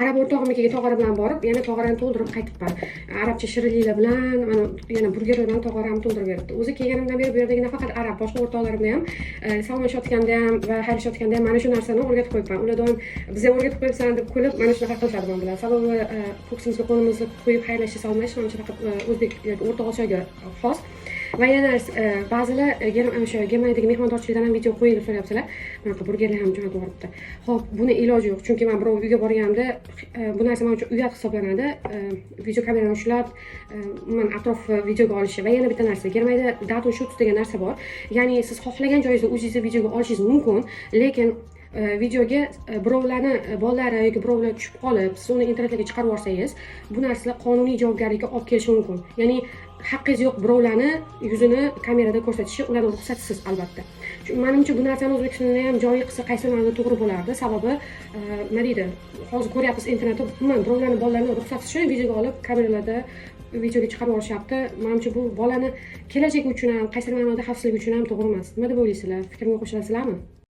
Arab o'rtog'imnikiga tog'ora bilan borib, yana tog'orani to'ldirib qaytibman. Arabcha shirinliklar bilan, mana, yana burgerlar bilan tog'oramni to'ldirib beribdi. O'zi kelganimdan beri bu yerdagi nafaqat arab, boshqa o'rtoqlarimda ham salomlashayotganda ham va xayrlashayotganda ham mana shu narsani o'rgatib qo'yibman. Ular doim "Biza o'rgatib qo'yibsan" deb kulib, mana shunaqa qilishadi man bilan. Sababi ko'ksimizga qo'limizni qo'yib xayrlashish, salomlashish manimcha faqat o'zbek yoki O'rta Osiyoga xos. Va yana ba'zilar o'sha Germaniyadagi mehmondorchilikdan ham video qo'ying deb so'rayapsizlar. Bunaqa burgerlar ham jo'natib yuboribdi. Ho'p, buni iloji yo'q, chunki man birov uyga borganimda bu narsa man uchun uyat hisoblanadi, video kamerani ushlab, umuman atrofni videoga olishi. Va yana bitta narsa: Germaniyada Datenschutz degan narsa bor, ya'ni siz xohlagan joyingizda o'zingizni videoga olishingiz mumkin, lekin videoga birovlarni bolalari yoki birovlar tushib qolib, siz uni internetga chiqarib yuborsangiz, bu narsalar qonuniy javobgarlikka olib kelishi mumkin. Ya'ni haqqingiz yo'q birovlarni yuzini kamerada ko'rsatishi, ularni ruxsatisiz, albatta. Manimcha, bu narsani O'zbekistonda ham joriy qilsa, qaysi ma'noda to'g'ri bo'lardi. Sababi nima deydi, hozir ko'ryapmiz, internetda umuman birovlarni bolalarini ruxsatsiz shuni videoga olib, kameralarda videoga chiqarib yuborishyapti. Manimcha, bu bolani kelajagi uchun ham, qaysi ma'noda xavfsizligi uchun ham to'g'ri emas. Nima deb o'ylaysizlar, fikrimga qo'shilasizlarmi?